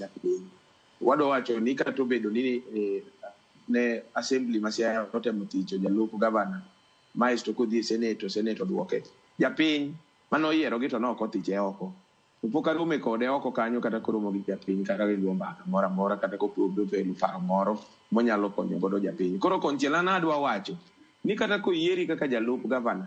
Japiny wadwa wacho ni kata obedo ni ne assembly ma Siaya otemo thicho jalup gavana maestro kodhi e senate to senate oduoke. Japiny mane oyierogi to ne ok othiche oko. To pok arome kode oko kanyo kata koromo gi japiny kata gigo mbaka moro amora kata kopelo paro moro monyalo konyo godo japiny. Koro konchiel an adwa wacho ni kata koyieri kaka jalup gavana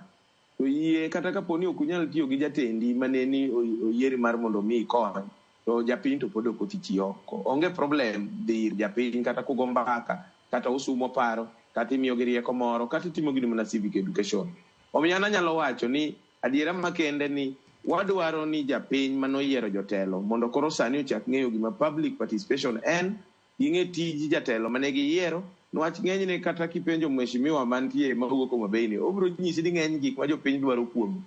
to yie kata kapo ni ok unyal tiyo gi jatendi maneni oyieri mar mondo mi ikony to japiny to pod ok othichi oko. Onge problem dhi ir japiny kata kugo mbaka kata usumo paro kata imiyogi rieko moro kata itimo gini mana civic education. Omiyo an anyalo wacho ni adiera makende ni wadwaro ni japiny manoyiero jotelo mondo koro sani ochak ng'eyo gima public participation en, ging'e tij jatelo mane giyiero niwach ng'enyne kata kipenjo mheshimiwa mantie mawuok Homa Bay ni obiro nyisi ni ng'eny gik ma jopiny dwaro kuome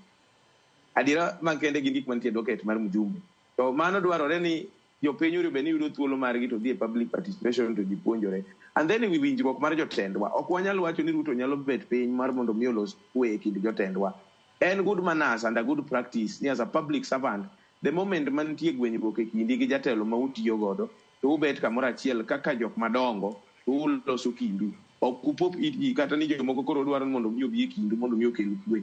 adiera makende gin gik mantie e docket mar mjumbe. To mano dwarore ni jopiny onego bed ni yudo thuolo margi to dhi e public participation to ji puonjore. And then ewi winjruok mar jotendwa, ok wanyal wacho ni Ruto nyalo bet piny mar mondo mi olos kwe e kind jotendwa. En good manners and a good practice ni as a public servant, the moment mantie gwenyruok e kindi gi jatelo ma utiyo godo, to ubet kamoro achiel kaka jok madongo to uloso kindu. Ok upop it ji kata ni jomoko koro dwaro ni mondo mi obi e kindu mondo mi okel kwe.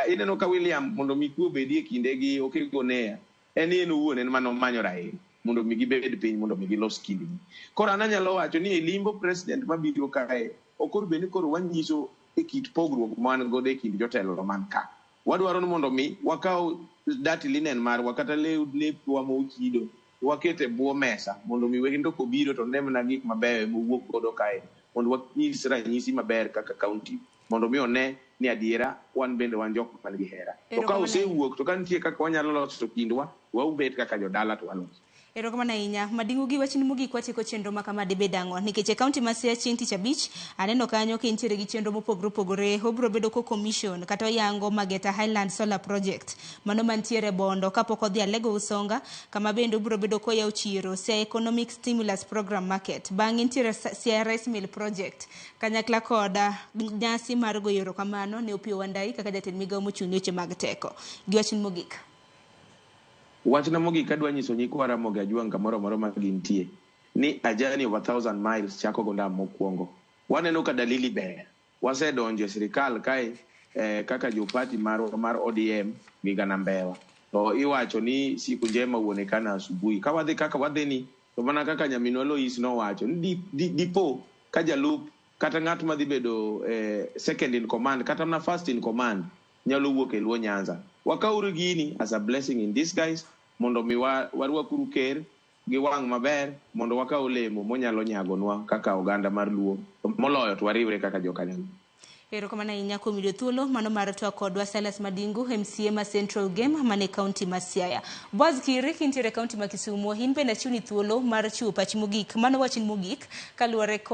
Ineno ka William mondo mi kwe obedi e kinde gi Okego Neya, en en owuon en mano manyo Raila mondo mi gibed piny mondo mi gilos kindgi. Koro an anyalo wacho ni e limbo president mabiro kae ok onego bed ni koro wanyiso e kit pogruok ma wan godo e kind jotelo man ka. Wadwaro ni mondo mi wakaw dirty linen marwa kata lepwa mochido waket e bwo mesa mondo mi wendo kobiro to ne mana gik mabeyo emowuok godo kae mondo wanyis ranyisi maber kaka county mondo mi one ni adiera wan bende wan jok man gi hera. To ka osewuok to ka nitie kaka wanyalo loso kindwa, wabet kaka jodala to waloso. Erokamano ahinya. Madingu gi wachni mogik watieko chenro ma kama dibed ang'o? Nikech e kaunti ma Siaya chieng' tich abich, aneno kanyo ka intiere gi chenro mopogore opogore. Obiro bedo ko commission kata oyango Mageta Highland Solar Project. Mano mantiere Bondo kapok odhi Alego Usonga, kama bende obiro bedo koyawo chiro Siaya Economic Stimulus Program Market. Bang'e nitiere Siaya Rice Mill Project. Kanyakla kod nyasi mar goyo erokamano ne Opiyo Wandayi kaka jatend migawo mochung' ne weche mag teko. Gi wachni mogik. Wachna mogik adwa nyiso nyikwa Ramogi Ajwang' kamoro amora ma gintie ni a journey of 1,000 miles chako go ndam mokwongo. Waneno ka dalili ber. Wasedonjo e sirikal kae kaka jo party marwa mar ODM gi Gana Mbewa. To iwacho ni siku njema huonekana asubuhi. Ka wadhi kaka wadhi ni to mana kaka nyaminwa Lois nowacho ni dipo ka jalup kata ng'at madhi bedo second in command kata mana first in command nyalo wuok e Luo Nyanza. Wakawuru gini as a blessing in disguise mondo mi warwakuru ker gi wang' maber mondo wakaw olemo monyalo nyagonwa kaka oganda mar Luo moloyo to wariwre kaka jokanyanam. Erokamano ahinya kuom yudo thuolo mano mar twak kodwa Silas Madingu, MCA ma Central Game mane kaunti ma Siaya. Boaz Kiri kintiere e kaunti ma Kisumo, in bende achiwni thuolo mar chiwo pachi mogik. Mano wachni mogik kaluwore kod